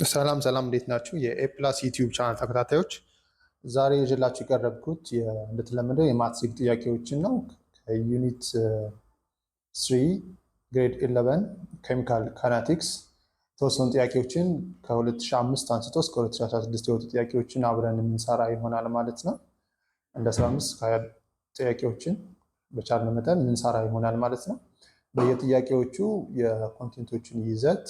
ሰላም ሰላም፣ እንዴት ናችሁ? የ A Plus YouTube channel ተከታታዮች፣ ዛሬ ይዤላችሁ የቀረብኩት እንደተለመደው የማትሪክ ጥያቄዎችን ነው። ከ unit 3 grade 11 chemical kinetics የተወሰኑ ጥያቄዎችን ከ2005 አንስቶ እስከ 2016 የወጡ ጥያቄዎችን አብረን የምንሰራ ይሆናል ማለት ነው። እንደ 15 ከ20 ጥያቄዎችን በቻልነው መጠን የምንሰራ ይሆናል ማለት ነው። በየጥያቄዎቹ የ content ኦችን ይዘት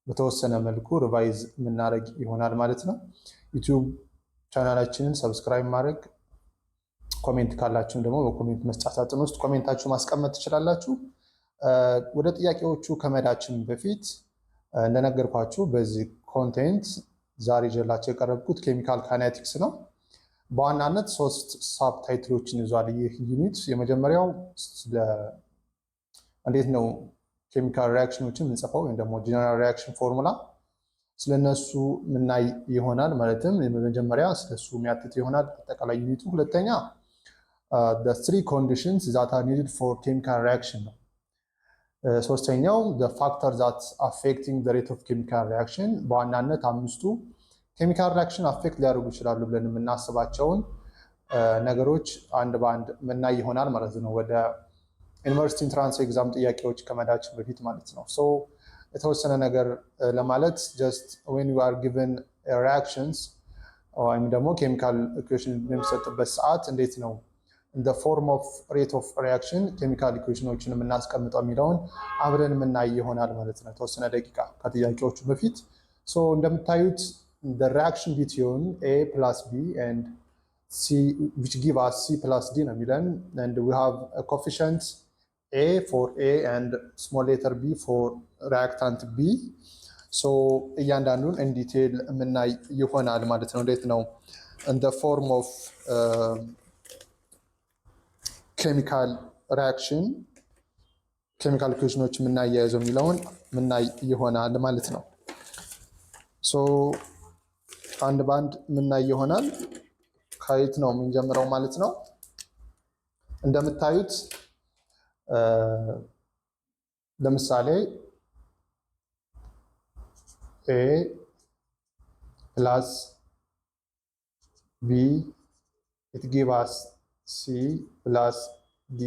በተወሰነ መልኩ revise የምናደርግ ይሆናል ማለት ነው። YouTube channel ኣችንን subscribe ማድረግ፣ comment ካላችሁም ደግሞ በ comment መስጫ ሳጥን ውስጥ comment ኣችሁ ማስቀመጥ ትችላላችሁ። ወደ ጥያቄዎቹ ከመሄዳችን በፊት እንደነገርኳችሁ በዚህ content ዛሬ ይዤላችሁ የቀረብኩት chemical kinetics ነው። በዋናነት ሶስት subtitle ኦችን ይዟል ይህ unit። የመጀመሪያው ስለ እንዴት ነው chemical reaction ኦችን የምንጽፈው ወይም ደግሞ general reaction formula ስለነሱ የምናይ ይሆናል። ማለትም የመጀመሪያ ስለሱ የሚያትት ይሆናል አጠቃላይ unit ኡ። ሁለተኛ three conditions that are needed for chemical reaction ነው። ሶስተኛው factor that affecting rate of chemical reaction፣ በዋናነት አምስቱ chemical reaction affect ሊያደርጉ ይችላሉ ብለን የምናስባቸውን ነገሮች አንድ በአንድ የምናይ ይሆናል ማለት ነው፣ ወደ university entrance exam ጥያቄዎች ከመሄዳችን በፊት ማለት ነው። So የተወሰነ ነገር ለማለት just when you are given reactions ወይም ደግሞ chemical equation በሚሰጥበት ሰዓት እንዴት ነው in the form of rate of reaction chemical equation ኦችን የምናስቀምጠው የሚለውን አብረን የምናይ ይሆናል ማለት ነው። የተወሰነ ደቂቃ ከጥያቄዎቹ በፊት። So እንደምታዩት the reaction between A plus B and C, which give us C plus D ነው የሚለን and we have a coefficient A for A and small letter b for reactant B. So እያንዳንዱን in detail የምናይ ይሆናል ማለት ነው። እንዴት ነው in the form of chemical reaction chemical equation ኦች የምናያይዘው የሚለውን የምናይ ይሆናል ማለት ነው። So አንድ በአንድ የምናይ ይሆናል። ከየት ነው የምንጀምረው ማለት ነው? እንደምታዩት ለምሳሌ A plus B, it give us C plus D።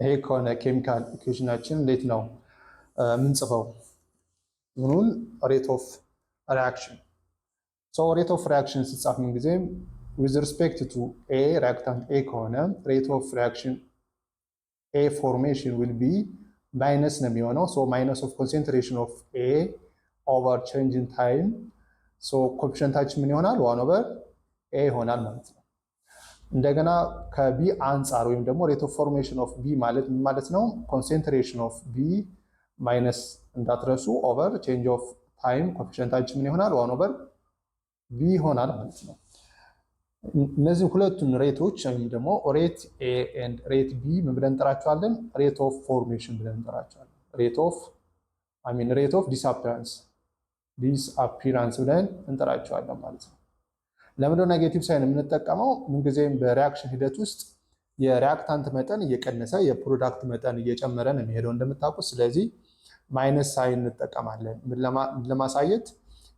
ይሄ ከሆነ chemical equation ኣችን እንዴት ነው የምንጽፈው? ምኑን? Rate of reaction። So rate of reaction ሲጻፍ ምን ጊዜም with respect to A, reactant A ከሆነ rate of reaction A formation will be minus ነው የሚሆነው። So minus of concentration of A over change in time። So coefficient ኣችን ምን ይሆናል? One over A ይሆናል ማለት ነው። እንደገና ከ B አንጻር ወይም ደግሞ rate of formation of B ማለት ምን ማለት ነው? Concentration of B minus እንዳትረሱ over change of time፣ coefficient ኣችን ምን ይሆናል? One over B ይሆናል ማለት ነው። እነዚህ ሁለቱን rate ኦች ወይም ደግሞ rate A and rate B ምን ብለን እንጠራቸዋለን? Rate of formation ብለን እንጠራቸዋለን። Rate of, I mean, rate of disappearance ብለን እንጠራቸዋለን ማለት ነው። ለምንድነው negative sign የምንጠቀመው? ምንጊዜም በ reaction ሂደት ውስጥ የ reactant መጠን እየቀነሰ የ product መጠን እየጨመረ ነው የሚሄደው እንደምታውቁት። ስለዚህ minus sign እንጠቀማለን ለማሳየት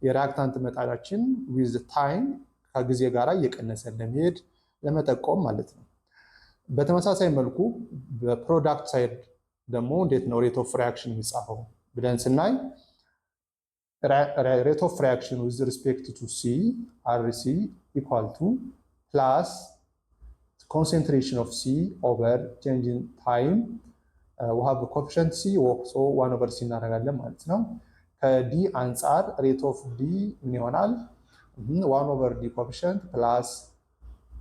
የ reactant መጠናችን with time ከጊዜ ጋር እየቀነሰ እንደሚሄድ ለመጠቆም ማለት ነው። በተመሳሳይ መልኩ በ product side ደግሞ እንዴት ነው rate of reaction የሚጻፈው ብለን ስናይ rate of reaction with respect to C, RC, equal to plus concentration of C over change in time. We have coefficient C, so one over C እናደርጋለን ማለት ነው። ከ D አንጻር rate of D ምን ይሆናል? One over D coefficient plus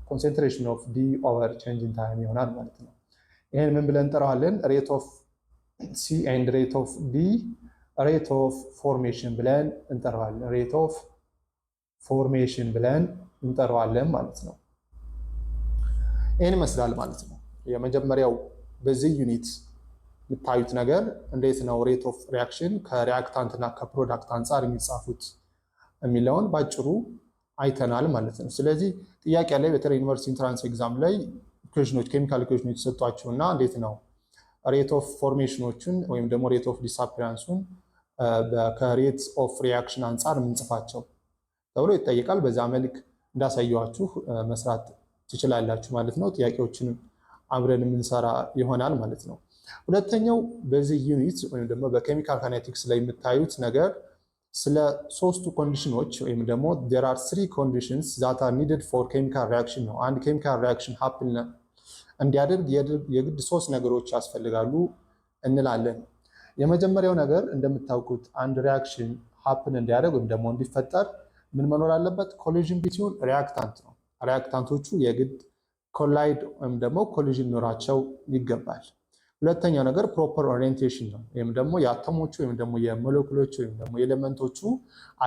concentration of D over change in time ይሆናል ማለት ነው። ይህን ምን ብለን እንጠራዋለን? Rate of C and rate of D rate of formation ብለን እንጠራዋለን። Rate of formation ብለን እንጠራዋለን ማለት ነው። ይህን ይመስላል ማለት ነው። የመጀመሪያው በዚህ unit የምታዩት ነገር እንዴት ነው rate of reaction ከ reactant እና ከ product አንጻር የሚጻፉት የሚለውን ባጭሩ አይተናል ማለት ነው። ስለዚህ ጥያቄ ላይ በተለይ university entrance exam ላይ equation ኦች፣ chemical equation ኦች የተሰጧቸው እና እንዴት ነው rate of formation ኦችን ወይም ደግሞ rate of disappearance ኡን ከ rate of reaction አንጻር የምንጽፋቸው ተብሎ ይጠየቃል። በዛ መልክ እንዳሳየኋችሁ መስራት ትችላላችሁ ማለት ነው። ጥያቄዎችንም አብረን የምንሰራ ይሆናል ማለት ነው። ሁለተኛው በዚህ unit ወይም ደግሞ በ chemical kinetics ላይ የምታዩት ነገር ስለ ሶስቱ condition ኖች ወይም ደግሞ there are three conditions that are needed for chemical reaction ነው። አንድ chemical reaction happen እንዲያደርግ የግድ ሶስት ነገሮች ያስፈልጋሉ እንላለን። የመጀመሪያው ነገር እንደምታውቁት አንድ reaction happen እንዲያደርግ ወይም ደግሞ እንዲፈጠር ምን መኖር አለበት? Collision between reactant ነው። Reactant ኦቹ የግድ collide ወይም ደግሞ collision ሊኖራቸው ይገባል። ሁለተኛው ነገር proper orientation ነው። ወይም ደግሞ የአተሞቹ ወይም ደግሞ የሞለኪውሎቹ ወይም ደግሞ የ element ኦቹ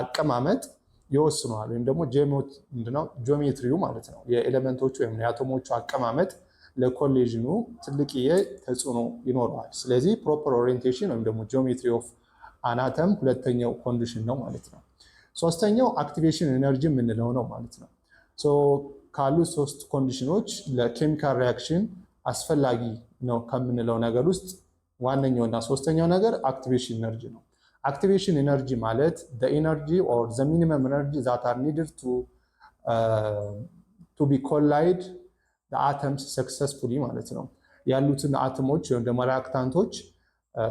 አቀማመጥ ይወስነዋል። ወይም ደግሞ ምንድነው ጂኦሜትሪው ማለት ነው። የ element ኦቹ ወይም የአቶሞቹ አቀማመጥ ለ collision ኑ ትልቅዬ ተጽዕኖ ይኖረዋል። ስለዚህ proper orientation ወይም ደግሞ geometry of an atom ሁለተኛው condition ነው ማለት ነው። ሶስተኛው activation energy የምንለው ነው ማለት ነው። ካሉ ሶስት condition ኖች ለ chemical reaction አስፈላጊ ነው ከምንለው ነገር ውስጥ ዋነኛው እና ሶስተኛው ነገር activation energy ነው። Activation energy ማለት energy or the minimum energy that are needed to be collide atoms successfully ማለት ነው። ያሉትን አተሞች ወይም ደግሞ reactant ኦች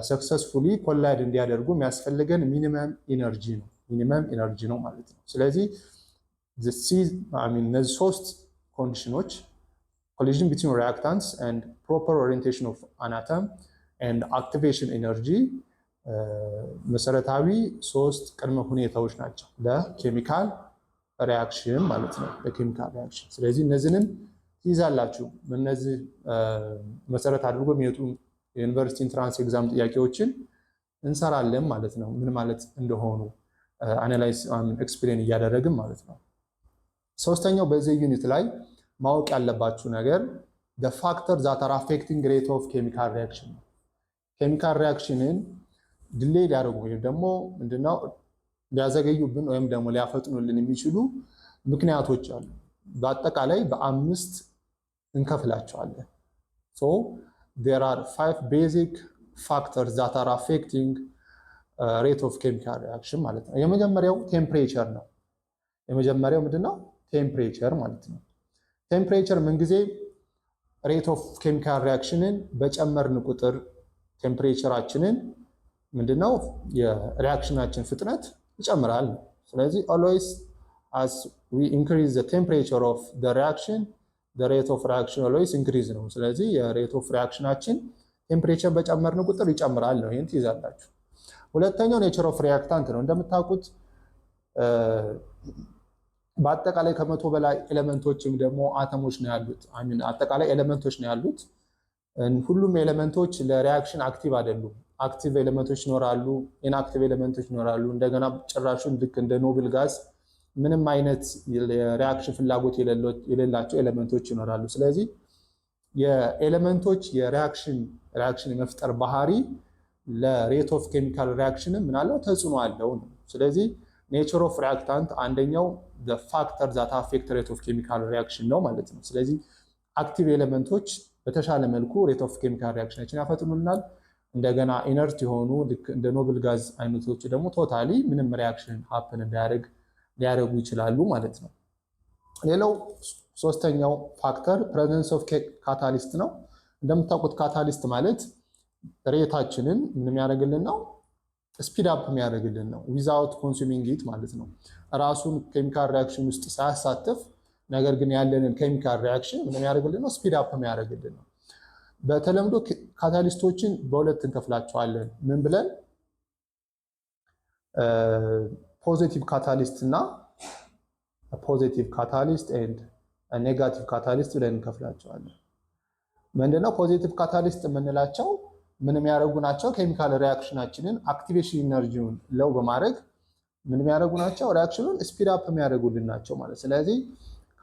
successfully collide እንዲያደርጉ የሚያስፈልገን minimum energy ነው። Minimum energy ነው ማለት ነው። ስለዚህ እነዚህ ሶስት condition ኖች collision between reactants and proper orientation of an atom and activation energy መሰረታዊ ሶስት ቅድመ ሁኔታዎች ናቸው ለ chemical reaction ማለት ነው። ለ chemical reaction። ስለዚህ እነዚህንም ትይዛላችሁ። እነዚህ መሰረት አድርጎ የሚወጡ የ university entrance exam ጥያቄዎችን እንሰራለን ማለት ነው። ምን ማለት እንደሆኑ analyze explain እያደረግን ማለት ነው። ሶስተኛው በዚህ unit ላይ ማወቅ ያለባችሁ ነገር factor that are affecting rate of chemical reaction ነው። Chemical reaction ን delay ሊያደርጉ ወይም ደግሞ ምንድነው ሊያዘገዩብን ወይም ደግሞ ሊያፈጥኑልን የሚችሉ ምክንያቶች አሉ። በአጠቃላይ በአምስት እንከፍላቸዋለን። So there are five basic factors that are affecting rate of chemical reaction ማለት ነው። የመጀመሪያው temperature ነው። የመጀመሪያው ምንድነው? Temperature ማለት ነው። Temperature ምንጊዜ rate of chemical reaction ን በጨመርን ቁጥር temperature ኣችንን ምንድነው የ reaction ኣችን ፍጥነት ይጨምራል። ስለዚህ always as we increase the temperature of the reaction, the rate of reaction always increase ነው። ስለዚህ የ rate of reaction ኣችን temperature በጨመርን ቁጥር ይጨምራል ነው። ይህን ትይዛላችሁ። ሁለተኛው nature of reactant ነው። እንደምታውቁት በአጠቃላይ ከ100 በላይ element ኦች ወይም ደግሞ አተሞች ነው ያሉት። I mean አጠቃላይ element ኦች ነው ያሉት። ሁሉም element ኦች ለ reaction active አይደሉም። Active element ኦች ይኖራሉ፣ inactive element ኦች ይኖራሉ። እንደገና ጭራሹን ልክ እንደ noble gas ምንም አይነት የ reaction ፍላጎት የሌላቸው element ኦች ይኖራሉ። ስለዚህ የ element ኦች የ reaction የመፍጠር ባህሪ ለ rate of chemical reaction ም ምናለው ተጽዕኖ አለው ነው። ስለዚህ nature of reactant አንደኛው factor that affect rate of chemical reaction ነው ማለት ነው። ስለዚህ active element ኦች በተሻለ መልኩ rate of chemical reaction ኣችን ያፈጥኑልናል። እንደገና inert የሆኑ ልክ እንደ noble gas አይነቶች ደግሞ totally ምንም reaction happen እንዳያደርግ ሊያደርጉ ይችላሉ ማለት ነው። ሌላው ሶስተኛው factor presence of catalyst ነው። እንደምታውቁት catalyst ማለት rate ኣችንን ምን የሚያደርግልን ነው? Speed up የሚያደርግልን ነው። Without consuming heat ማለት ነው። ራሱን chemical reaction ውስጥ ሳያሳትፍ ነገር ግን ያለንን chemical reaction ምን የሚያደርግልን ነው? Speed up የሚያደርግልን ነው። በተለምዶ catalyst ኦችን በሁለት እንከፍላቸዋለን። ምን ብለን? Positive catalyst እና positive catalyst and negative catalyst ብለን እንከፍላቸዋለን። ምንድነው positive catalyst የምንላቸው? ምን የሚያደርጉ ናቸው? Chemical reaction ኣችንን activation energy ውን low በማድረግ ምን የሚያደርጉ ናቸው? Reaction ኑን speed up የሚያደርጉልን ናቸው ማለት። ስለዚህ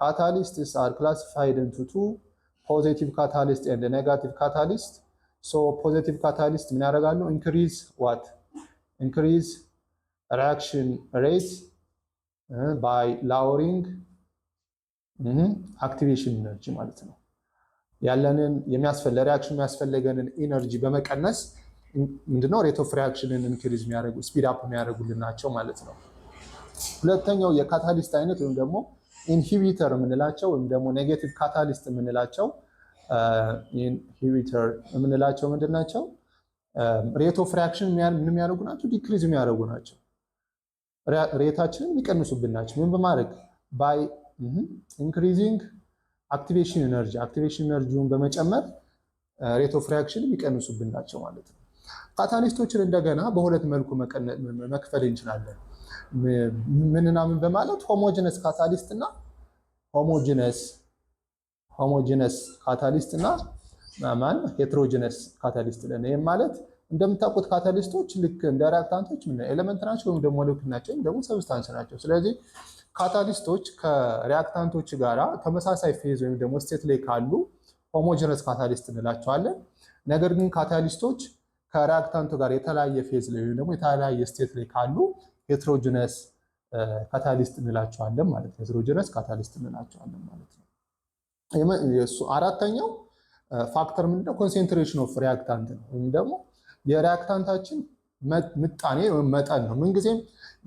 catalysts are classified into two, positive catalyst and negative catalyst። So positive catalyst ምን ያደርጋሉ? Increase what? Increase reaction rate by lowering activation energy ማለት ነው። ያለንን ለ reaction የሚያስፈልገንን energy በመቀነስ ምንድነው rate of reaction ን increase የሚያደርጉ፣ speed up የሚያደርጉልን ናቸው ማለት ነው። ሁለተኛው የ catalyst አይነት ወይም ደግሞ inhibitor የምንላቸው ወይም ደግሞ negative catalyst የምንላቸው፣ inhibitor የምንላቸው ምንድን ናቸው? Rate of reaction ምን የሚያደርጉ ናቸው? Decrease የሚያደርጉ ናቸው። Rate ኣችንን የሚቀንሱብን ናቸው። ምን በማድረግ? By increasing activation energy። Activation energy ውን በመጨመር rate of reaction የሚቀንሱብን ናቸው ማለት ነው። Catalyst ኦችን እንደገና በሁለት መልኩ መክፈል እንችላለን። ምንና ምን በማለት? Homogeneous catalyst እና homogeneous catalyst እና ማን heterogeneous catalyst ብለን። ይህም ማለት እንደምታውቁት catalyst ኦች ልክ እንደ reactant ኦች ምን element ናቸው ወይም ደግሞ ሞለኪውል ናቸው ወይም ደግሞ substance ናቸው። ስለዚህ catalyst ኦች ከ reactant ኦች ጋራ ተመሳሳይ phase ወይም ደግሞ state ላይ ካሉ homogeneous catalyst እንላቸዋለን። ነገር ግን catalyst ኦች ከ reactant ኡ ጋር የተለያየ phase ላይ ወይም ደግሞ የተለያየ state ላይ ካሉ heterogeneous catalyst እንላቸዋለን ማለት ነው። Heterogeneous catalyst እንላቸዋለን ማለት ነው። አራተኛው factor ምንድነው? Concentration of reactant ነው ወይም ደግሞ የ reactant ኣችን ምጣኔ ወይም መጠን ነው። ምንጊዜም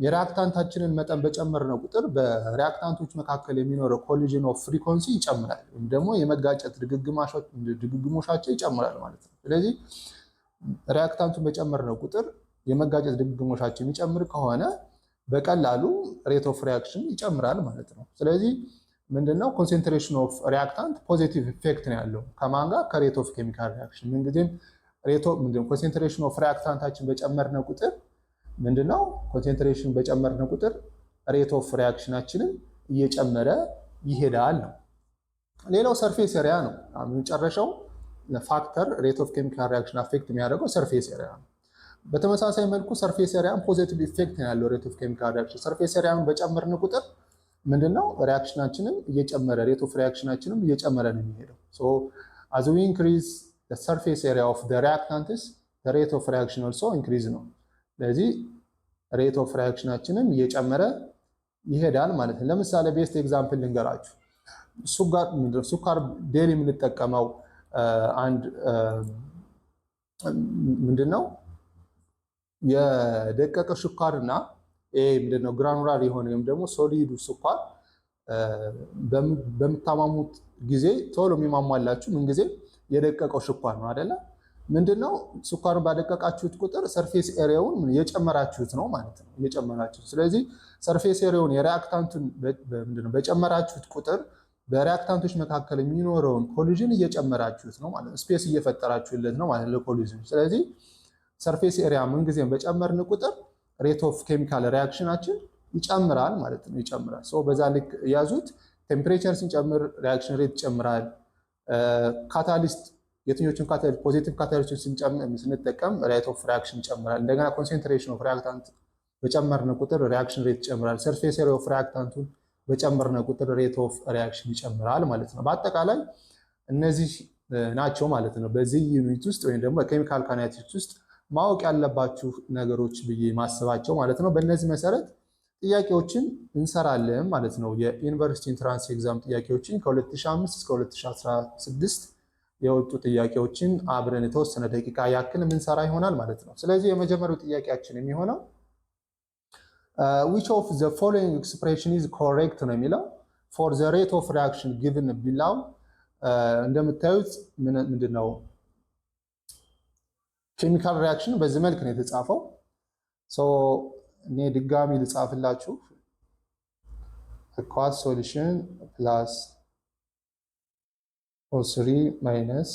የ reactant ኣችንን መጠን በጨመርነው ቁጥር በ reactant ኦች መካከል የሚኖረው collision of frequency ይጨምራል ወይም ደግሞ የመጋጨት ድግግሞሻቸው ይጨምራል ማለት ነው። ስለዚህ reactant ኡን በጨመርነው ቁጥር የመጋጨት ድግግሞሻቸው የሚጨምር ከሆነ በቀላሉ rate of reaction ይጨምራል ማለት ነው። ስለዚህ ምንድነው concentration of reactant positive effect ነው ያለው ከማን ጋር? ከ rate of chemical reaction። ምንጊዜም rate of ምንድነው concentration of reactant ኣችን በጨመርነው ቁጥር፣ ምንድነው concentration በጨመርነው ቁጥር rate of reaction ኣችንን እየጨመረ ይሄዳል ነው። ሌላው surface area ነው። መጨረሻው factor rate of chemical reaction affect የሚያደርገው surface area ነው። በተመሳሳይ መልኩ surface area ን positive effect ነው ያለው rate of chemical reaction። Surface area ን በጨመርን ቁጥር ምንድነው reaction ኣችንም እየጨመረ፣ rate of reaction ኣችንም እየጨመረ ነው የሚሄደው። So as we increase the surface area of the reactants, the rate of reaction also increase ነው። ስለዚህ rate of reaction ኣችንም እየጨመረ ይሄዳል ማለት ነው። ለምሳሌ best example ልንገራችሁ። ስኳር daily የምንጠቀመው አንድ ምንድነው የደቀቀ ስኳርና ይሄ ምንድነው granular የሆነ ወይም ደግሞ solid ኡ ስኳር በምታሟሙት ጊዜ ቶሎ የሚሟሟላችሁ ምንጊዜ የደቀቀው ስኳር ነው አይደለ? ምንድነው ስኳሩን ባደቀቃችሁት ቁጥር surface area ውን እየጨመራችሁት ነው ማለት ነው፣ እየጨመራችሁት። ስለዚህ surface area ውን የ reactant ኡን ምንድነው በጨመራችሁት ቁጥር በ reactant ኦች መካከል የሚኖረውን collision እየጨመራችሁት ነው ማለት ነው። Space እየፈጠራችሁለት ነው ማለት ነው ለ collision። ስለዚህ surface area ምንጊዜም በጨመርን ቁጥር rate of chemical reaction ኣችን ይጨምራል ማለት ነው፣ ይጨምራል። So በዛ ልክ ያዙት። Temperature ስንጨምር reaction rate ይጨምራል። Catalyst የትኞቹን catalyst፣ positive catalyst ኦች ስንጠቀም rate of reaction ይጨምራል። እንደገና concentration of reactant በጨመርን ቁጥር reaction rate ይጨምራል። Surface area of reactant ኡን በጨመርን ቁጥር rate of reaction ይጨምራል ማለት ነው። በአጠቃላይ እነዚህ ናቸው ማለት ነው። በዚህ unit ውስጥ ወይም ደግሞ በ chemical kinetics ውስጥ ማወቅ ያለባችሁ ነገሮች ብዬ ማስባቸው ማለት ነው። በእነዚህ መሰረት ጥያቄዎችን እንሰራለን ማለት ነው። የ university entrance exam ጥያቄዎችን ከ2005 እስከ 2016 የወጡ ጥያቄዎችን አብረን የተወሰነ ደቂቃ ያክል የምንሰራ ይሆናል ማለት ነው። ስለዚህ የመጀመሪያው ጥያቄያችን የሚሆነው "Which of the following expression is correct?" ነው የሚለው for the rate of reaction given below። እንደምታዩት ምንድን ነው chemical reaction በዚህ መልክ ነው የተጻፈው። እኔ ድጋሚ ልጻፍላችሁ። Aqueous solution plus O3 minus,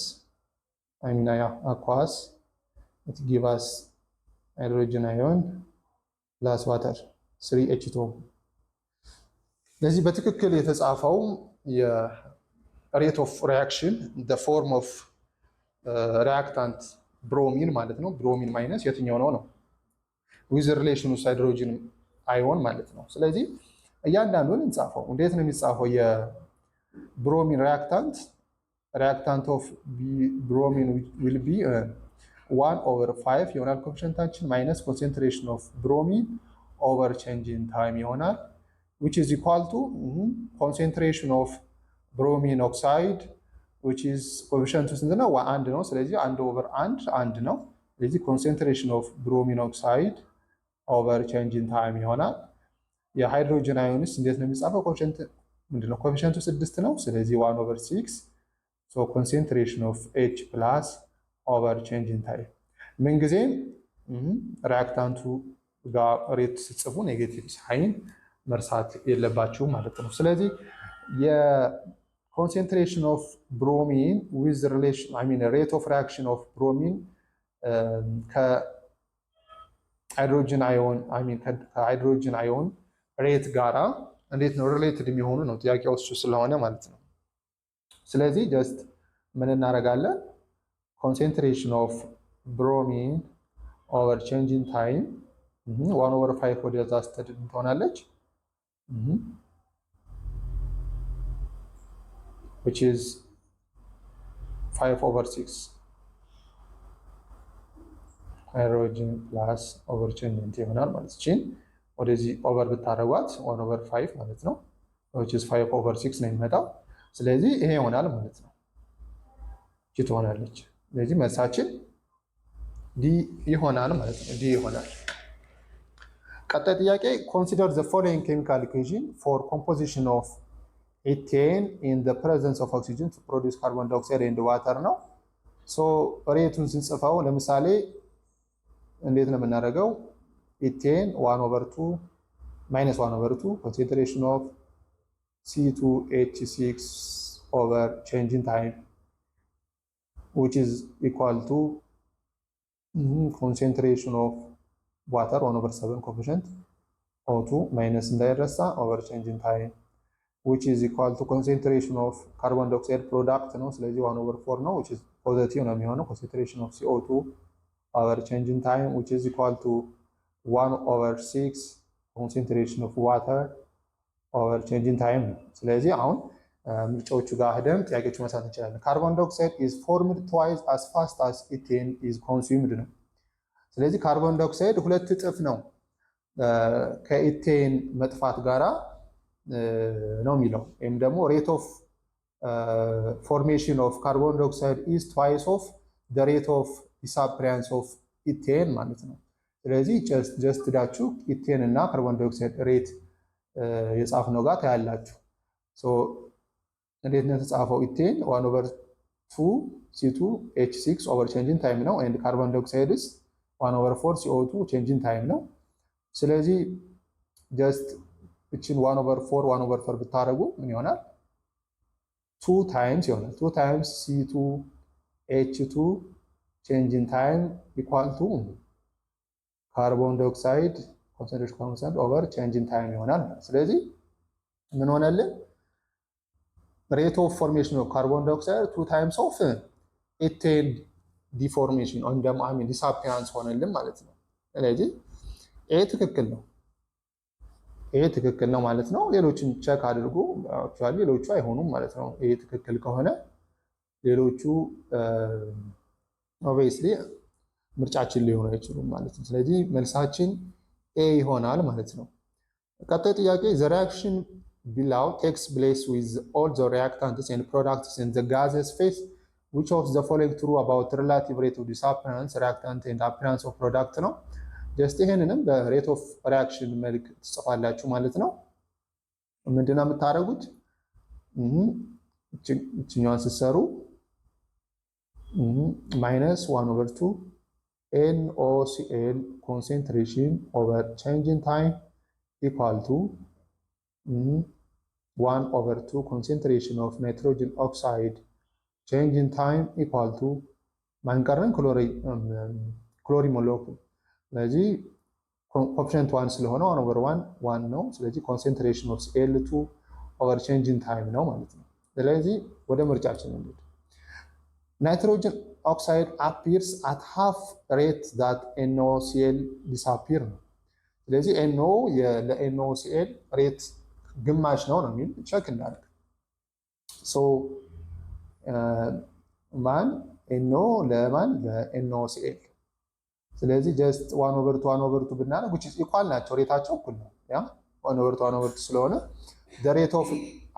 I mean, yeah, aqueous, it give us hydrogen ion plus water, 3 H2O። ለዚህ በትክክል የተጻፈው የ rate of reaction the form of reactant bromine ማለት ነው። Bromine minus የትኛው ነው ነው with relation ውስጥ hydrogen ion ማለት ነው። ስለዚህ እያንዳንዱን እንጻፈው። እንዴት ነው የሚጻፈው? የ bromine reactant of bromine will be 1 over 5 ይሆናል coefficient ኣችን minus concentration of bromine over change in time ይሆናል፣ which is equal to concentration of bromine oxide, which is coefficient ኡ ስንት ነው? አንድ ነው። ስለዚህ አንድ over አንድ አንድ ነው። ስለዚህ concentration of bromine oxide over change in time ይሆናል። የ hydrogen ions እንዴት ነው የሚጻፈው? ምንድነው coefficient ኡ ስድስት ነው። ስለዚህ one over six, so concentration of H plus over change in time። ምንጊዜም reactant ኡ ጋር rate ስትጽፉ negative sign መርሳት የለባችሁም ማለት ነው። ስለዚህ የ concentration of bromine with relation, I mean, rate of reaction of bromine ከ hydrogen ion, I mean, ከ hydrogen ion rate ጋራ እንዴት ነው related የሚሆኑ ነው ጥያቄው እሱ ስለሆነ ማለት ነው። ስለዚህ just ምን እናደርጋለን? Concentration of bromine over change in time, one over five ወደዛ ስትሄድ ትሆናለች, which is 5 over 6 hydrogen plus over change in ይሆናል ማለት ይችን ወደዚህ over ብታደርጓት 1 over 5 ማለት ነው, which is 5 over 6 ነው የሚመጣው። ስለዚህ ይሄ ይሆናል ማለት ነው። እቺ ትሆናለች። ስለዚህ መልሳችን D ይሆናል ማለት ነው። D ይሆናል። ቀጣይ ጥያቄ፣ consider the following chemical equation for composition of ethane in the presence of oxygen to produce carbon dioxide and water ነው። So rate ኡን ስንጽፈው ለምሳሌ እንዴት ነው የምናደርገው? Ethane one over two minus one over two concentration of C2H6 over change in time, which is equal to concentration of water, 1 over 7 coefficient, O2 minus እንዳይረሳ, over change in time, which is equal to concentration of carbon dioxide product ነው። ስለዚህ 1 over 4 ነው, which is positive ነው የሚሆነው, concentration of CO2 over change in time, which is equal to 1 over 6 concentration of water over change in time ነው። ስለዚህ አሁን ምርጫዎቹ ጋር ሄደን ጥያቄዎቹ መስራት እንችላለን። Carbon dioxide is formed twice as fast as ethane is consumed ነው። ስለዚህ carbon dioxide ሁለት እጥፍ ነው ከ ethane መጥፋት ጋራ ነው የሚለው፣ ወይም ደግሞ rate of formation of carbon dioxide is twice of the rate of disappearance of ethane ማለት ነው። ስለዚህ just ዳችሁ ethane እና carbon dioxide rate የጻፍነው ጋር ታያላችሁ። እንዴት ነው የተጻፈው? Ethane one over two C2H6 over change in time ነው። And carbon dioxide is one over four CO2 change in time ነው። ስለዚህ just እችን one over four, one over four ብታደርጉ ምን ይሆናል? Two times ይሆናል። Two times C2H2 change in time equal to carbon dioxide concentration constant over change in time ይሆናል። ስለዚህ ምን ሆነልን? Rate of formation of carbon dioxide two times of ethane deformation ወይም ደግሞ, I mean, disappearance ሆነልን ማለት ነው። ስለዚህ A ትክክል ነው። A ትክክል ነው ማለት ነው። ሌሎችን check አድርጉ። Actually ሌሎቹ አይሆኑም ማለት ነው። A ትክክል ከሆነ ሌሎቹ obviously ምርጫችን ሊሆኑ አይችሉም ማለት ነው። ስለዚህ መልሳችን A ይሆናል ማለት ነው። ቀጣይ ጥያቄ፣ the reaction below takes place with all the reactants and products in the gaseous phase. Which of the following true about relative rate of disappearance reactant and appearance of product ነው። Just ይሄንንም በ rate of reaction መልክ ትጽፋላችሁ ማለት ነው። ምንድነው የምታደርጉት? እችኛዋን ስትሰሩ minus one over two NOCl concentration over change in time equal to one over two concentration of nitrogen oxide change in time equal to ማን ቀረን? Chlorine molecule። ስለዚህ coefficient one ስለሆነ one over one one ነው። ስለዚህ concentration of Cl2 over change in time ነው ማለት ነው። ስለዚህ ወደ ምርጫችን እንሂድ። Nitrogen oxide appears at half rate that NOCl disappear ነው። ስለዚህ NO ለ NOCl rate ግማሽ ነው ነው የሚል check እናድርግ። So ማን NO ለማን? ለ NOCl። ስለዚህ just one over two, one over two ብናደርግ, which is equal ናቸው፣ rate ኣቸው እኩል ነው። Yeah, one over two, one over two ስለሆነ the rate of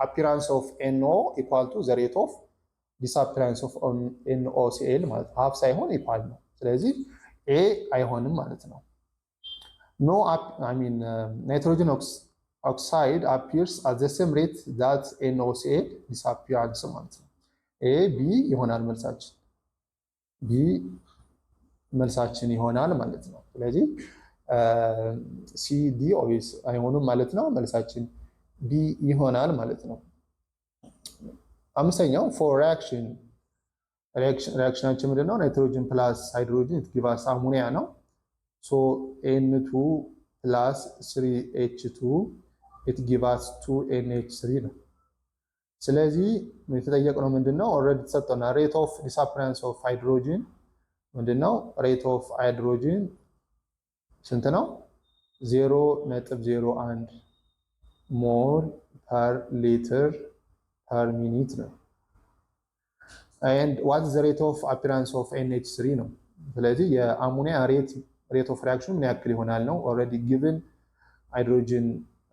appearance of NO equal to the rate of disappearance of NOCl ማለት half ሳይሆን equal ነው። ስለዚህ A አይሆንም ማለት ነው። No, I mean, nitrogen oxide appears at the same rate that NOCl disappearance ማለት ነው። A B ይሆናል መልሳችን፣ B መልሳችን ይሆናል ማለት ነው። ስለዚህ C, D obvious አይሆኑም ማለት ነው። መልሳችን B ይሆናል ማለት ነው። አምስተኛው for reaction, reaction ኣችን ምንድን ነው? Nitrogen plus hydrogen gives ammonia ነው። So N2 plus 3 H2, it gives 2 NH3 ነው። ስለዚህ የተጠየቅነው ምንድን ነው? Already ተሰጥቶናል። Rate of disappearance of hydrogen ምንድን ነው? Rate of hydrogen ስንት ነው? 0.01 mole per liter per minute ነው። And what the rate of appearance of NH3 ነው። ስለዚህ የ ammonia rate of reaction ምን ያክል ይሆናል ነው። Already given hydrogen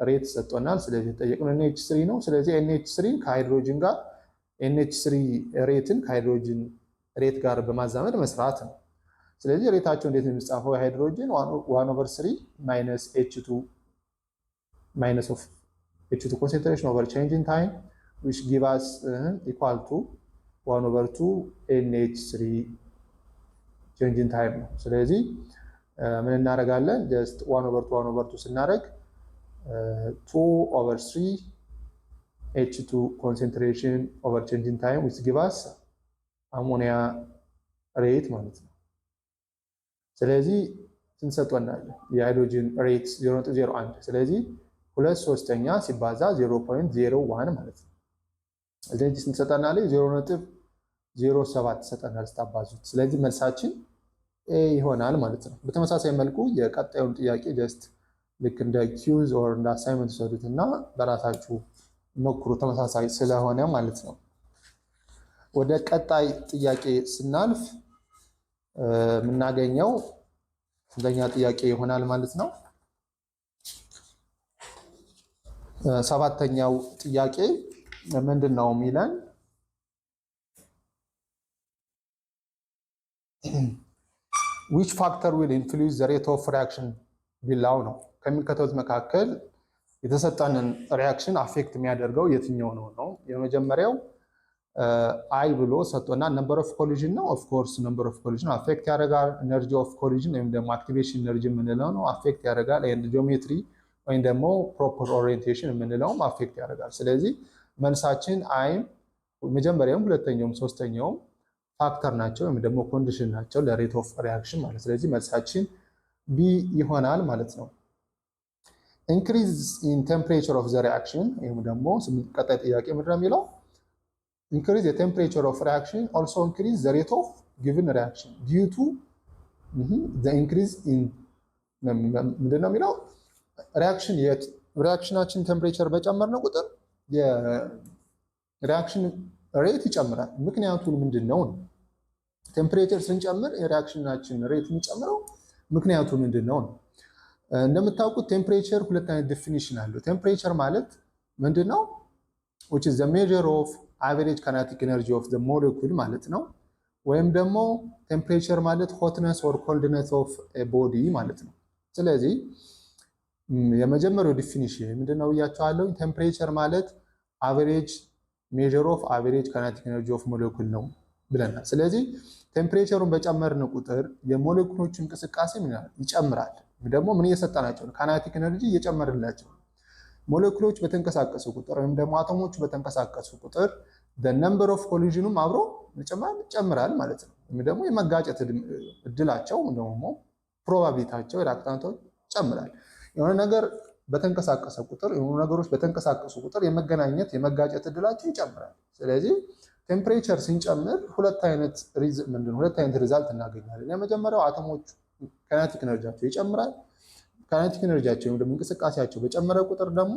rate ሰጥቶናል። ስለዚህ የተጠየቅነው NH3 ነው። ስለዚህ NH3 ከ hydrogen ጋር NH3 rate ን ከ hydrogen rate ጋር በማዛመድ መስራት ነው። ስለዚህ rate ኣቸው እንዴት ነው የሚጻፈው? የ hydrogen 1 over 3 minus H2, minus of H2 concentration over change in time, which give us equal to 1 over 2 NH3 change in time ነው። ስለዚህ ምን እናደርጋለን? Just 1 over 2, 1 over 2 ስናደርግ 2 over 3 H2 concentration over change in time, which give us ammonia rate ማለት ነው። ስለዚህ ስንት ሰጥቶናል? የ hydrogen rate 0.01። ስለዚህ 2/3 ሲባዛ 0.01 ማለት ነው። ስለዚህ ስንት ሰጠናል? 0.07 ሰጠናል ስታባዙት። ስለዚህ መልሳችን A ይሆናል ማለት ነው። በተመሳሳይ መልኩ የቀጣዩን ጥያቄ just ልክ እንደ quiz or እንደ assignment ውሰዱት እና በራሳችሁ ሞክሩ፣ ተመሳሳይ ስለሆነ ማለት ነው። ወደ ቀጣይ ጥያቄ ስናልፍ የምናገኘው ስንተኛ ጥያቄ ይሆናል ማለት ነው? ሰባተኛው ጥያቄ ምንድን ነው የሚለን? Which factor will influence the rate of reaction below ነው። ከሚከተሉት መካከል የተሰጠንን reaction affect የሚያደርገው የትኛው ነው ነው? የመጀመሪያው I ብሎ ሰጥቶና number of collision ነው። Of course, number of collision affect ያደርጋል። Energy of collision ወይም ደግሞ activation energy የምንለው ነው affect ያደርጋል። And geometry ወይም ደግሞ proper orientation የምንለውም affect ያደርጋል። ስለዚህ መልሳችን I ም መጀመሪያውም ሁለተኛውም ሶስተኛውም factor ናቸው ወይም ደግሞ condition ናቸው ለ rate of reaction ማለት። ስለዚህ መልሳችን B ይሆናል ማለት ነው። Increase in temperature of the reaction ወይም ደግሞ ቀጣይ ጥያቄ ምንድን ነው የሚለው? Increase the temperature of reaction also increase the rate of given reaction due to the increase in ምንድን ነው የሚለው? Reaction ኣችን temperature በጨመርነው ቁጥር የ reaction rate ይጨምራል። ምክንያቱን ምንድን ነው ነው? Temperature ስንጨምር የ reaction ኣችን rate የሚጨምረው ምክንያቱ ምንድን ነው ነው? እንደምታውቁት temperature ሁለት አይነት definition አለው። Temperature ማለት ምንድን ነው? Which is the measure of average kinetic energy of the molecule ማለት ነው። ወይም ደግሞ temperature ማለት hotness or coldness of body ማለት ነው። ስለዚህ የመጀመሪያው definition ምንድነው ብያቸዋለሁ። Temperature ማለት average measure of average kinetic energy of molecule ነው ብለናል። ስለዚህ temperature ኡን በጨመርን ቁጥር የሞለኪውሎቹ እንቅስቃሴ ምን ይጨምራል። ደግሞ ምን እየሰጠናቸው ነው? Kinetic energy እየጨመርላቸው ነው። ሞለኪውሎች በተንቀሳቀሱ ቁጥር ወይም ደግሞ አቶሞቹ በተንቀሳቀሱ ቁጥር number of collision ኑም አብሮ ይጨምራል ማለት ነው። ወይም ደግሞ የመጋጨት እድላቸው ደግሞ probability ኣቸው reactant ኦች ይጨምራል። የሆነ ነገር በተንቀሳቀሰ ቁጥር፣ የሆኑ ነገሮች በተንቀሳቀሱ ቁጥር የመገናኘት የመጋጨት እድላቸው ይጨምራል። ስለዚህ temperature ስንጨምር ሁለት አይነት result እናገኛለን። የመጀመሪያው አቶሞቹ kinetic energy ያቸው ይጨምራል። Kinetic energy ያቸው ወይም ደግሞ እንቅስቃሴያቸው በጨመረ ቁጥር ደግሞ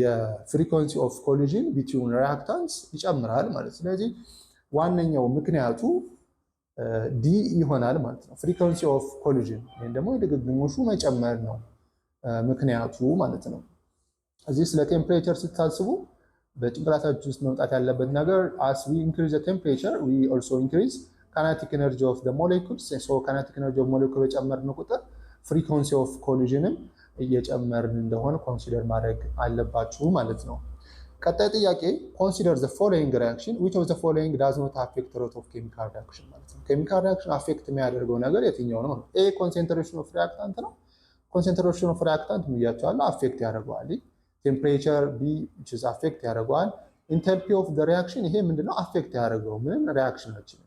የ frequency of collision between reactants ይጨምራል ማለት። ስለዚህ ዋነኛው ምክንያቱ D ይሆናል ማለት ነው። Frequency of collision ወይም ደግሞ የድግግሞሹ መጨመር ነው ምክንያቱ ማለት ነው። እዚህ ስለ temperature ስታስቡ በጭንቅላታችሁ ውስጥ መምጣት ያለበት ነገር as we increase temperature, we also increase Kinetic energy of the molecules. So kinetic energy of molecule በጨመርን ቁጥር frequency of collision ም እየጨመርን እንደሆነ consider ማድረግ አለባችሁ ማለት ነው። ቀጣይ ጥያቄ፣ consider the following reaction. Which of the following does not affect rate of chemical reaction ማለት ነው። Chemical reaction affect የሚያደርገው ነገር የትኛው ነው? A, concentration of reactant ነው። Concentration of reactant ብያቸዋለሁ፣ affect ያደርገዋል። Temperature B affect ያደርገዋል። Enthalpy of the reaction ይሄ ምንድነው affect ያደርገው? ምንም reaction ኣችንን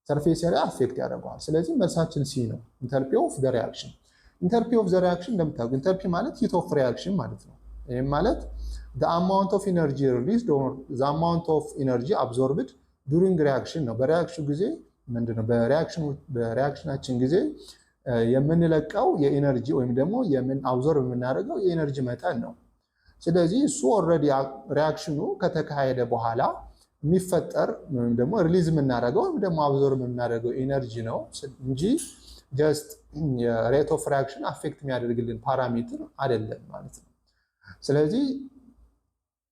surface area affect ያደርገዋል። ስለዚህ መልሳችን C ነው። Enthalpy of the reaction. Enthalpy of the reaction እንደምታውቁ enthalpy ማለት heat of reaction ማለት ነው። ይህም ማለት the amount of energy released or the amount of energy absorbed during reaction ነው። በ reaction ጊዜ ምንድነው በ reaction ኣችን ጊዜ የምንለቀው የ energy ወይም ደግሞ የምን absorb የምናደርገው የ energy መጠን ነው። ስለዚህ እሱ already reaction ኑ ከተካሄደ በኋላ የሚፈጠር ወይም ደግሞ release የምናደርገው ወይም ደግሞ absorb የምናደርገው energy ነው እንጂ just የ rate of reaction affect የሚያደርግልን parameter አይደለም ማለት ነው። ስለዚህ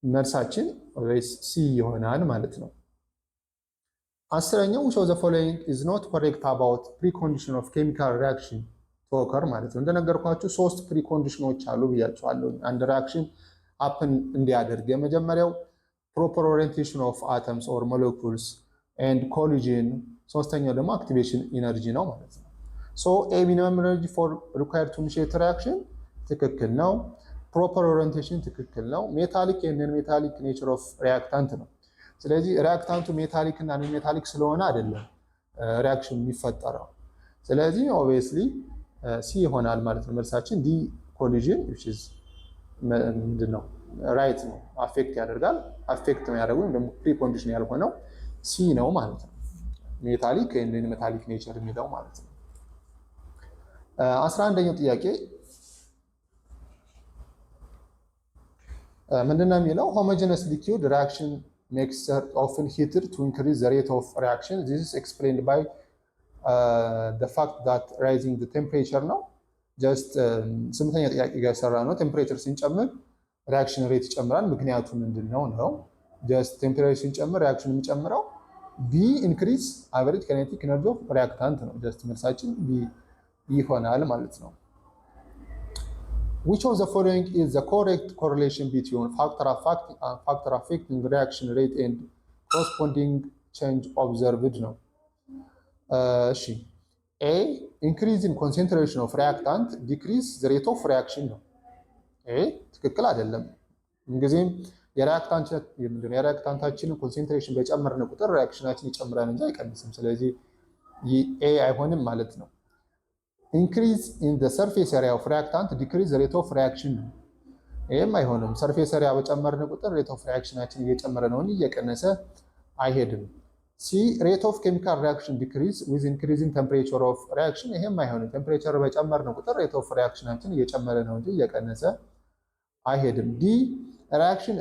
መልሳችን C ይሆናል ማለት ነው። 10ኛው፣ which of the following is not correct about precondition of chemical reaction to occur ማለት ነው። እንደነገርኳችሁ ሶስት precondition ኖች አሉ ብያችኋለሁ አንድ reaction happen እንዲያደርግ። የመጀመሪያው proper orientation of atoms or molecules and collision፣ ሶስተኛው ደግሞ activation energy ነው ማለት ነው። So A, minimum energy for required to initiate reaction ትክክል ነው። Proper orientation ትክክል ነው። Metallic and non metallic nature of reactant ነው። ስለዚህ reactant ኡ metallic እና non metallic ስለሆነ አይደለም reaction የሚፈጠረው። ስለዚህ obviously C ይሆናል ማለት ነው መልሳችን። D, collision ምንድን ነው? Right ነው፣ affect ያደርጋል። Affect የሚያደርጉ ወይም ደግሞ precondition ያልሆነው C ነው ማለት ነው። Metallic non metallic nature የሚለው ማለት ነው። 11ኛው ጥያቄ ምንድነው የሚለው? Homogeneous liquid reaction mixture often heated to increase the rate of reaction. This is explained by the fact that raising the temperature ነው። Just ስምንተኛ ጥያቄ ጋር የሰራ ነው። Temperature ስንጨምር reaction rate ይጨምራል። ምክንያቱ ምንድን ነው ነው? Just temperature ስንጨምር reaction የሚጨምረው B, increase average kinetic energy of reactant ነው። Just መልሳችን B ይሆናል ማለት ነው። Which of the following is the correct correlation between factor affecting reaction rate and corresponding change observed ነው። እሺ፣ A, increase in concentration of reactant decrease the rate of reaction ነው። ኤ ትክክል አይደለም። ምንጊዜም የ reactant ኣችንን concentration በጨመርን ቁጥር reaction ኣችን ይጨምራል እንጂ አይቀንስም። ስለዚህ A አይሆንም ማለት ነው። Increase in the surface area of reactant decrease rate of reaction ነው። ይህም አይሆንም። Surface area በጨመርን ቁጥር rate of reaction ኣችን እየጨመረ ነው እንጂ እየቀነሰ አይሄድም። C, rate of chemical reaction decrease with increasing temperature of reaction፣ ይሄም አይሆንም። Temperature በጨመርን ቁጥር rate of reaction ኣችን እየጨመረ ነው እንጂ እየቀነሰ አይሄድም። D, reaction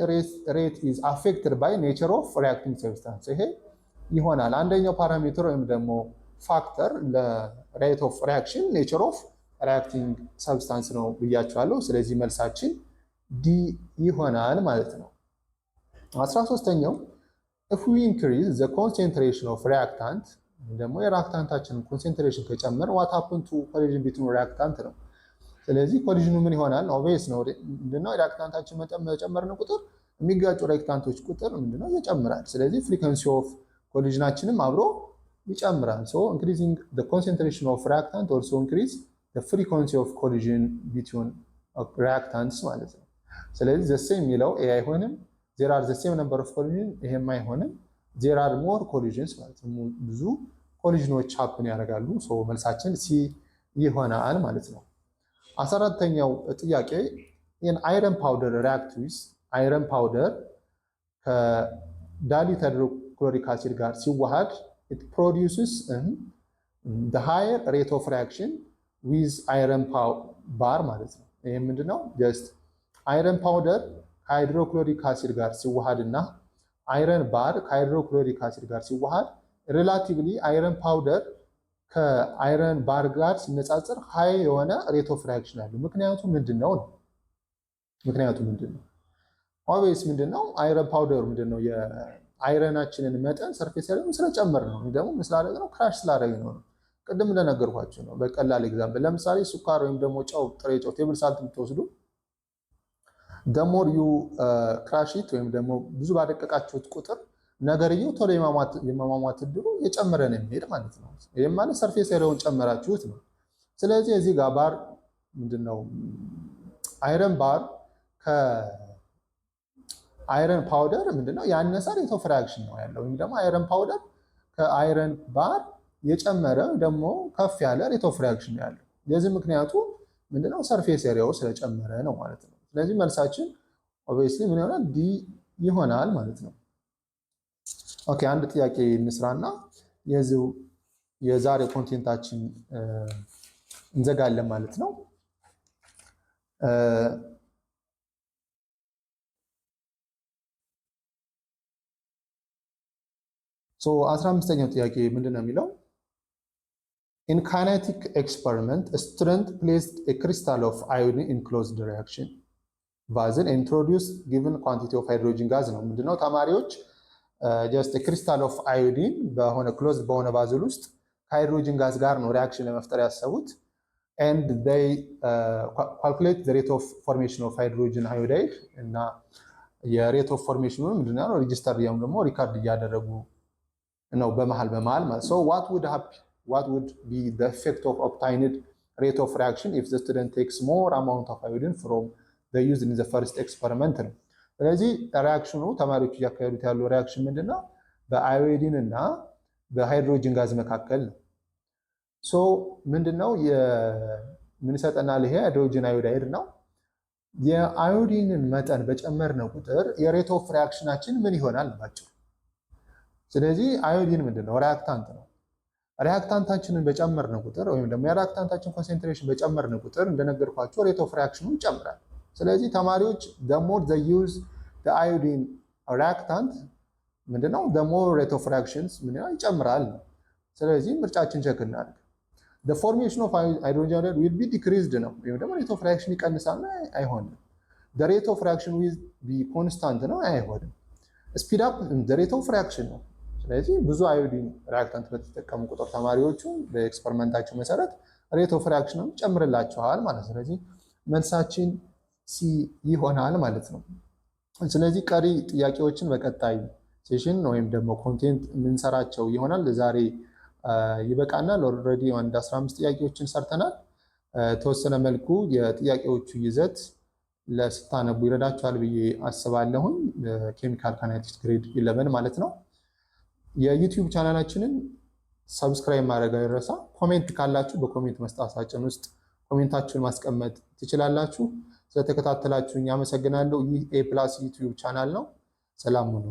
rate is affected by nature of reacting substance፣ ይሄ ይሆናል። አንደኛው parameter ወይም ደግሞ factor ለ rate of reaction nature of reacting substance ነው ብያችኋለሁ። ስለዚህ መልሳችን D ይሆናል ማለት ነው። 13ኛው፣ if we increase the concentration of reactant ደግሞ የ reactant ኣችንን concentration ከጨመር what happen to collision between reactant ነው። ስለዚህ collision ኑ ምን ይሆናል? Obvious ነው። ምንድነው የ reactant ኣችን መጠን በጨመርን ቁጥር የሚጋጩ reactant ኦች ቁጥር ምንድነው ይጨምራል። ስለዚህ frequency of collision ኣችንም አብሮ ይጨምራል። So increasing the concentration of reactant also increase the frequency of collision between reactants ማለት ነው። ስለዚህ the same የሚለው A አይሆንም። There are the same number of collision ይሄም አይሆንም። There are more collisions ማለት ነው። ብዙ collision ኖች happen ያደርጋሉ። So መልሳችን C ይሆናል ማለት ነው። 14ተኛው ጥያቄ፣ iron powder react with iron powder ከ dilute hydrochloric acid ጋር ሲዋሃድ it produces the higher rate of reaction with iron bar ማለት ነው። ይህ ምንድነው? Just iron powder ከ hydrochloric acid ጋር ሲዋሃድ እና iron bar ከ hydrochloric acid ጋር ሲዋሃድ relatively iron powder ከ iron bar ጋር ሲነጻጸር high የሆነ rate of reaction አለው። ምክንያቱ ምንድን ነው ነው? ምክንያቱ ምንድን ነው? Obvious ምንድን ነው? Iron powder ምንድን ነው? የ iron ኣችንን መጠን surface area ውን ስለጨመር ነው፣ ደግሞ ምን ስላደረግ ነው? Crush ስላደረግ ነው። ቅድም እንደነገርኳችሁ ነው። በቀላል example ለምሳሌ ስኳር ወይም ደግሞ ጨው፣ ጥሬ ጨው table salt የምትወስዱ the more you crush it ወይም ደግሞ ብዙ ባደቀቃችሁት ቁጥር ነገርየው ቶሎ የመሟሟት እድሉ እየጨመረ ነው የሚሄድ ማለት ነው። ይህም ማለት surface area ውን ጨመራችሁት ነው። ስለዚህ እዚህ ጋር ባር ምንድነው iron bar ከ iron powder ምንድነው ያነሰ rate of reaction ነው ያለው፣ ወይም ደግሞ iron powder ከ iron bar የጨመረ ደግሞ ከፍ ያለ rate of reaction ነው ያለው። የዚህ ምክንያቱ ምንድነው? Surface area ው ስለጨመረ ነው ማለት ነው። ስለዚህ መልሳችን obviously ምን ይሆናል? D ይሆናል ማለት ነው። Okay፣ አንድ ጥያቄ እንስራና የዚሁ የዛሬ content ኣችን እንዘጋለን ማለት ነው። So 15ኛው ጥያቄ ምንድን ነው የሚለው? In kinetic experiment, student placed a crystal of iodine in closed reaction vessel, introduce given quantity of hydrogen gas ነው። ምንድነው? ተማሪዎች just crystal of iodine በሆነ closed በሆነ vessel ውስጥ ከ hydrogen gas ጋር ነው reaction ለመፍጠር ያሰቡት and they calculate the rate of formation of hydrogen iodide እና የ rate of formation ኑን ምንድነው register ያም ደግሞ record እያደረጉ ነው በመሃል በመሃል ማለት። So what would be the effect of obtained rate of reaction if the student takes more amount of iodine from the used in the first experiment ነው። ስለዚህ reaction ኑ ተማሪዎች እያካሄዱት ያለው reaction ምንድነው? በአዮዲን እና በ hydrogen gas መካከል ነው። So ምንድነው ምን ይሰጠናል? ይሄ hydrogen iodide ነው። የአዮዲንን መጠን በጨመርነው ቁጥር የ rate of reaction ኣችን ምን ይሆናል ባጭሩ። ስለዚህ አዮዲን ምንድነው? Reactant ነው። Reactant ኣችንን በጨመርነው ቁጥር ወይም ደግሞ የ reactant ኣችን concentration በጨመርነው ቁጥር እንደነገርኳችሁ rate of reaction ኑ ይጨምራል። ስለዚህ ተማሪዎች the more they use the iodine reactant ምንድነው the more rate of reactions ምን ይጨምራል። ስለዚህ ምርጫችን check እናድርግ። The formation of hydrogen iodide will be decreased ነው ወይም ደግሞ rate of reaction ይቀንሳል ነው፣ አይሆንም። The rate of reaction will be constant ነው፣ አይሆንም። Speed up the rate of reaction ነው። ስለዚህ ብዙ iodine reactant በተጠቀሙ ቁጥር ተማሪዎቹ በ experiment ኣቸው መሰረት rate of reaction ኑ ይጨምርላቸዋል ማለት ነው። ስለዚህ መልሳችን C ይሆናል ማለት ነው። ስለዚህ ቀሪ ጥያቄዎችን በቀጣይ session ወይም ደግሞ content የምንሰራቸው ይሆናል። ዛሬ ይበቃናል። Already አንድ 15 ጥያቄዎችን ሰርተናል። ተወሰነ መልኩ የጥያቄዎቹ ይዘት ለስታነቡ ይረዳችኋል ብዬ አስባለሁኝ። Chemical kinetics grade 11 ማለት ነው። የ YouTube channel ኣችንን subscribe ማድረግ አይረሳ። Comment ካላችሁ በ comment መስጫ ሳጥን ውስጥ comment ኣችሁን ማስቀመጥ ትችላላችሁ። ስለተከታተላችሁኝ አመሰግናለሁ። ይህ A Plus YouTube channel ነው። ሰላም ሁኑ።